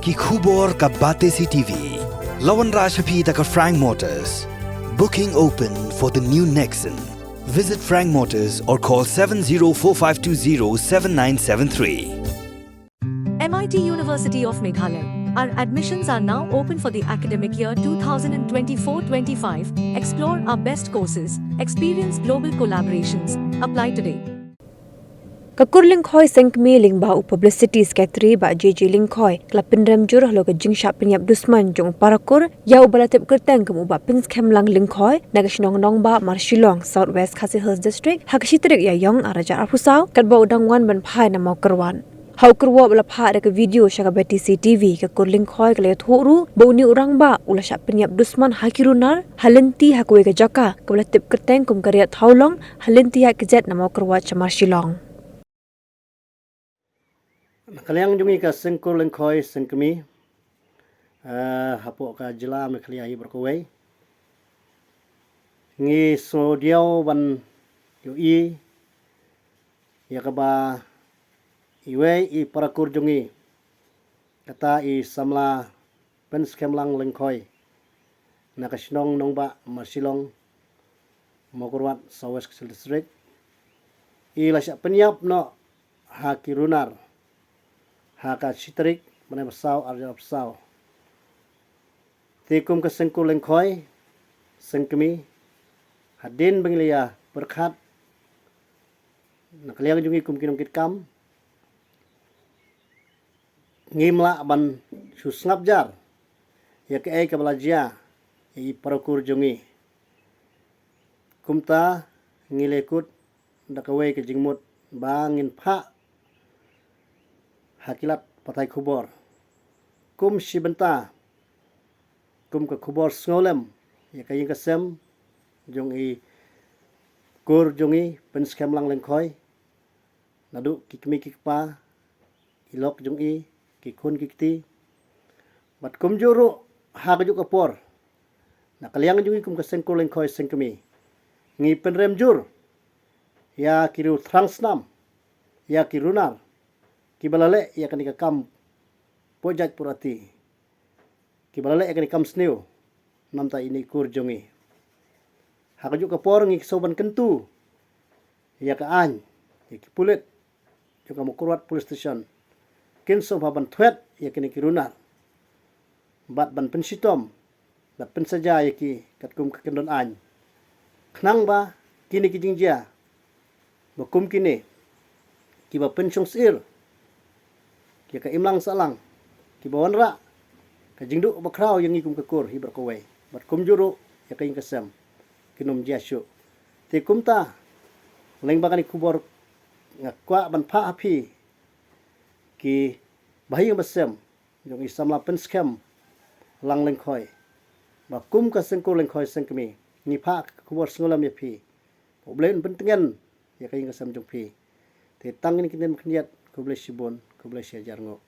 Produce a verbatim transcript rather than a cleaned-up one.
Ki khubor ka Batesi T V. La wanrah sha phi da ka Frank Motors. Booking open for the new Nexon. Visit Frank Motors or call seven zero four five two zero seven nine seven three. M I T University of Meghalaya. Our admissions are now open for the academic year two thousand twenty-four twenty-five. Explore our best courses, experience global collaborations. Apply today. Ka Kur Lyngkhoi Sengkmie lyngba u Publicity Secretary Bah J J Lyngkhoi ka la pynrem jur halor ka jingshah pynïap dusmon jong u para kur ïa uba la tip kyrteng kum u Bah Pynskhem Lang Lyngkhoi na ka shnong Nongbah Marshillong, South West Khasi Hills District, ha ka shi tarik Ïaïong arhajar arphew saw, katba u dang wan ban phai na Mawkyrwat. Ha u kyrwoh ba la phah da ka video sha ka Batesi T V, ka Kur Lyngkhoi ka la ïathuh ruh ba une u rangbah u la shah pynïap dusmon ha ki runar ha lynti ha kawei ka jaka kaba la tip kyrteng kum ka Riat Thawlong, ha lynti ha kjat na Mawkyrwat sha Marshillong. Na ka liang jong ngi ka Seng Kur Lyngkhoi Sengkmie, eh, hapoh ka jylla Meghalaya hi baroh kawei, ngi sngewdiaw ban ïohi ïa kaba iwei i para kur jong ngi, kata i samla Pynskhem Lang Lyngkhoi, na ka shnong Nongbah Marshillong, Mawkyrwat, South West Khasi Hills District, i la shah pynïap noh ha ki runar ha ka shi tarik bnai ba saw arhajar arphew saw. Te kum ka Seng Kur Lyngkhoi Sengkmie, hadien ba ngi la ïa pyrkhat na ka liang jong ngi kum ki nongkitkam, ngim lah ban shu sngap jar ïa kaei kaba la jia ïa i para kur jong ngi. Kumta ngi la kut da kawei ka jingmut ba ngin phah ha ki lad pathai khubor kum shi bynta, kum ka khubor sngewlem ïa ka ïing ka sem jong i kur jong ngi Pynskhem Lang Lyngkhoi, naduh ki kmie ki kpa, i lok jong i, ki khun ki kti. Bad kumjuh ruh ha kajuh ka por, na ka liang jong ngi kum ka Seng Kur Lyngkhoi Sengkmie, ngi pynrem jur ïa ki riew thrang snam, ïa ki runar kiba la leh ïa kane ka kam pojait porati, kiba la leh ïa kane ka kam sniew namar ïa ine i kur jong ngi. Ha kajuh ka por ngi sngewbha ban kyntu ïa ka aiñ, ïa ki pulit jong ka Mawkyrwat Police Station, kin sngewbha ban thwet ïa kine ki runar bad ban pynshitom bad pynsaja ïa ki katkum ka kyndon aiñ, khnang ba kine ki jingjia ba kum kine kiba pynshong syier ïa ka imlang sahlang, kiba wanrah ka jingduh bakhraw ïa ngi kum ka kur hi baroh kawei, bad kumjuh ruh ïa ka ïing ka sem, kin ym jia shuh. Te kumta, lyngba kane ka khubor, nga kwah ban phah ha phi ki bahaïing bahasem jong i samla Pynskhem Lang Lyngkhoi, ba kum ka Seng Kur Lyngkhoi Sengkmie, ngi phah ka khubor sngewlem ïa phi. U Blei un pyntngen ïa ka ïing ka sem jong phi. Te tang kine ki ktien khyndiat, khublei shibun, khublei shihajar nguh.